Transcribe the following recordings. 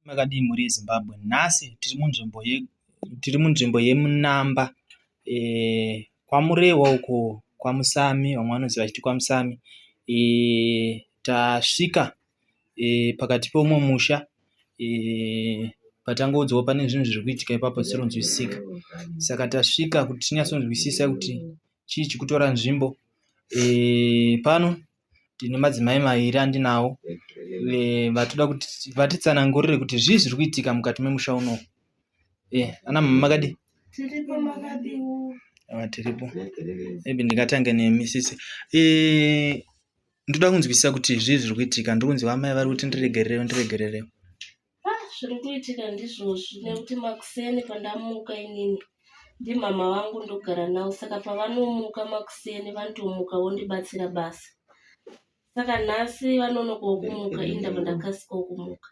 Makadii mhuri yeZimbabwe? Nhasi tiri munzvimbo ye tiri munzvimbo yeMunamba kwaMurewa uko kwaMusami vamwe vanoziva vachiti kwaMusami. Tasvika pakati peumwe musha patangoudzwa pane zvinhu zviri kuitika ipapo zvisiri kunzwisisika. Saka tasvika kuti tinyatsonzwisisa kuti chii chikutora nzvimbo. Pano Tine madzimai mairi andinawo vatoda kuti vatitsanangurire kuti zvii zviri kuitika mukati memusha unowu. Ana mama makadii? Tiripo makadiwo. Ah, tiripo. Maybe ndingatange nemi sisi. Ndoda kunzwisisa kuti zvii zviri kuitika. Ndiri kunzwa amai vari kuti ndiregererewo ndiregererewo. Ah, zviri kuitika ndizvozvi nekuti makuseni pandamuka inini ndimama vangu ndogara navo saka pavanomuka makuseni vanotomuka vondibatsira basa saka nhasi vanonokawo kumuka ini ndabva ndakasikawo kumuka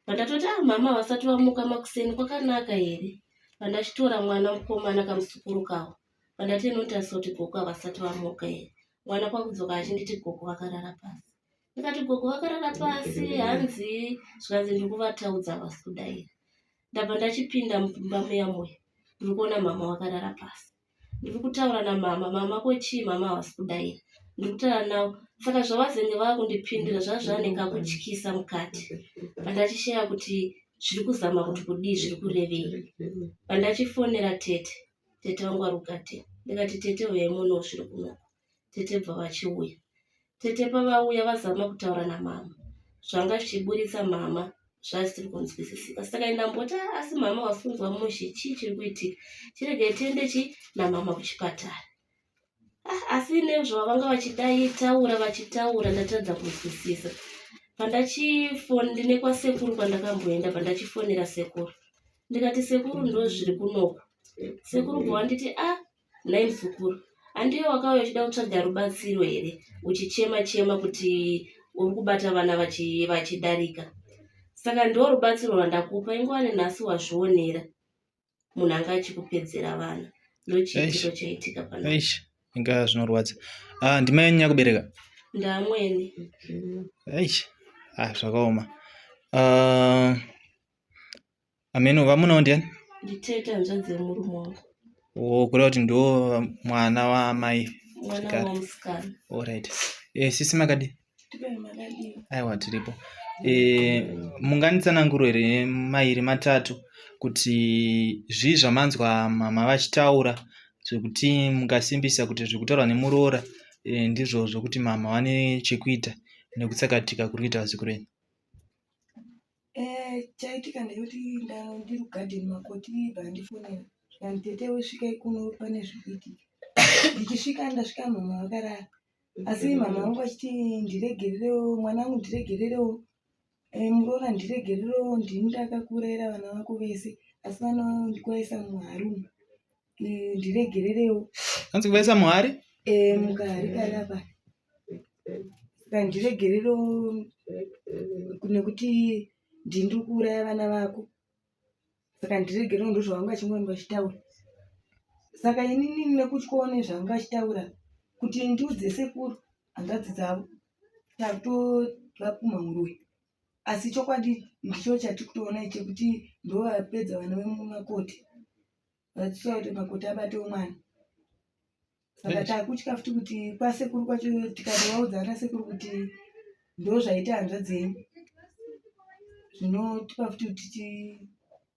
pandatoti ah mama vasati vamuka makuseni kwakanaka here pandachitora mwana mukomana kamusukuru kavo pandati inotarisa kuti gogo havasati vamuka here mwana kwakudzoka achinditi gogo vakarara pasi ndikati gogo vakarara pasi hanzi zvikanzi ndiri kuvataudza havasi kudaira ndabva ndachipinda mumba muya muya ndiri kuona mama vakarara pasi ndiri kutaura namama mama ko chii mama havasi kudaira ndiri kutaura navo saka zvavazenge vakundipindura zvazvane kakutyisa mukati pandachishaya kuti zviri kuzama kuti kudii zviri kurevei pandachifonera tete tete vangu vari kukati ndikati tete uyai muno zviri kunoko tete bva vachiuya tete pavauya vazama kutaura namama zvanga zvichiburitsa mama zvazvisiri kunzwisisika saka ndamboti ah, asi mama wasunzwa mushe chii chiri kuitika chiregai tiende chi namama kuchipatara ah, asi nezvavanga vachidaitaura vachitaura ndatadza kunzwisisa pandachifoni ndine kwasekuru kwandakamboenda pandachifonera sekuru ndikati sekuru ndozviri kunoku sekuru bva wanditi a ah, Nhai muzukuru, handiwe wakauya uchida kutsvaga rubatsiro here uchichema chema kuti uri kubata vana vachidarika? Saka ndo rubatsiro rwandakupa, ingova nenhasi wazvionera munhu anga achikupedzera vana. Ndochiitiko chaitika pano. Eish, inga zvinorwadza. Ah, ndimai yenyu nyakubereka? Ndamwene. Eish, ah, zvakaoma. Ah, Ameno vamunawo ndiani? Nditete hanzvadzi yemurume wangu. Oh, kureva kuti ndo mwana waamai. Mwana wamusikana. Alright. Eh, sisi makadi? Aiwa tiripo. Eh, munganditsananguro here mairi matatu kuti zvii zvamanzwa mama vachitaura zvekuti mungasimbisa kuti zviri kutaurwa nemuroora eh, ndizvo zvokuti mama vane chekuita nekutsakatika kuri kuita vazukuru venyu? Eh, chaitika ndekuti ndiri kugadheni makoti vandifonera zvikanzi tete wesvikai kuno pane zvikuitika ndichisvika ndasvika mama vakarara asi mama vangu vachiti ndiregererewo mwana wangu ndiregererewo eh, muroora ndiregererewo ndini ndakakurera vana vako vese asi vana vangu ndikuvaisa muhari umu eh, ndiregererewo hanzi kuvaisa muhari eh, mukahari kari apa saka ndiregererewo nekuti ndini ndiri kuuraya vana vako saka ndiregerewo ndozvavanga vachingoramba vachitaura saka inini nekutyawo nezvavanga vachitaura kuti ndiudze sekuru hanzvadzi dzavo takutovapumha muroyi asi chokwadi ndicho chatiri kutoona chekuti ndovapedza vana vemumakoti vachisuwa kuti makoti abatewo mwana saka takutya futi kuti kwasekuru kwacho tikatovaudza ana sekuru kuti ndozvaita hanzvadzi yenyu zvinotipa futi kuti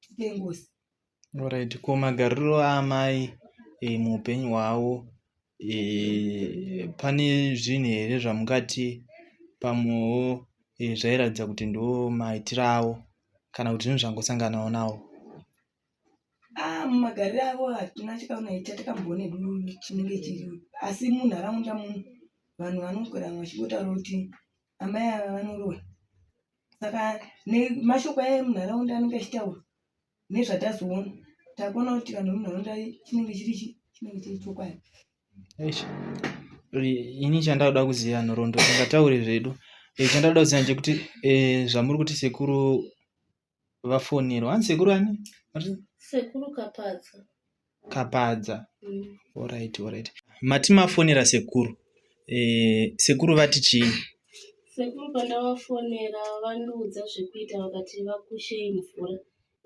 tiite ngozi Alright, ko magariro aamai e, muupenyu hwavo e, pane zvinhu here zvamungati pamwewo e, zvairatidza kuti ndo maitiro avo kana kuti zvinhu zvangosanganawo nawo? Ah, mumagariro avo hatina chikaona chatakamboona hedu chinenge chiri asi munharaunda muno vanhu vanogara vachingotaura kuti amai ava vanoroya saka nemashoko aya emunharaunda anenge achitaura nezvatazoona takuona kuti vanhu vemunharaunda chinenge chiri chi chinenge chiri chokwadi Eish. Ini chandakuda kuziva nhoroondo tingataure zvedu eh, chandakuda kuziva ndechekuti eh, zvamuri kuti sekuru vafonerwa hanzi sekuru ani sekuru kapadza kapadza mm. Alright, alright. Mati mafonera sekuru eh, sekuru vati chii Sekuru pandavafonera vandiudza zvekuita vakati vakushei mvura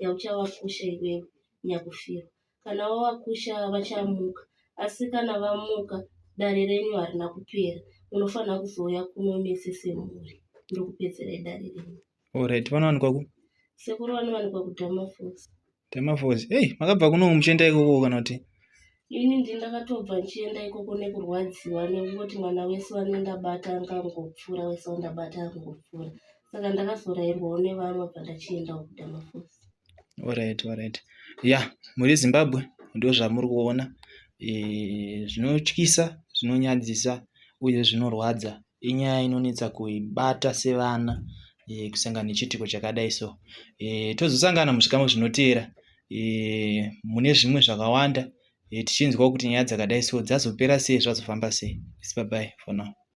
yauchavakusha iwewe nyakufirwa. Kana wavakusha vachamuka asi kana vamuka dare renyu harina kupera munofanira kuzouya kuno mese semhuri ndokupedzerai dare renyu. Alright, vanowanikwa ku? Sekuru vanowanikwa kuDamafos. Damafos. Hey, makabva kuno muchienda ikoko kana kuti? Ini ndi ndakatobva ndichienda ikoko nekurwadziwa nekungoti mwana wese wandabata angangopfuura wese wandabata angangopfuura. Saka ndakazorairwawo nevamwe bva ndachiendawo kuDamafos. Alright, alright. Ya, muri Zimbabwe ndozvamuri kuona. E, zvinotyisa, zvinonyadzisa uye zvinorwadza. Inyaya inonetsa kuibata sevana e, kusangana nechiitiko chakadai so. E, tozosangana muzvikamu zvinoteera e, mune zvimwe zvakawanda e, tichinzwawo kuti nyaya dzakadai so dzazopera sei zvazofamba sei. Bye bye for now.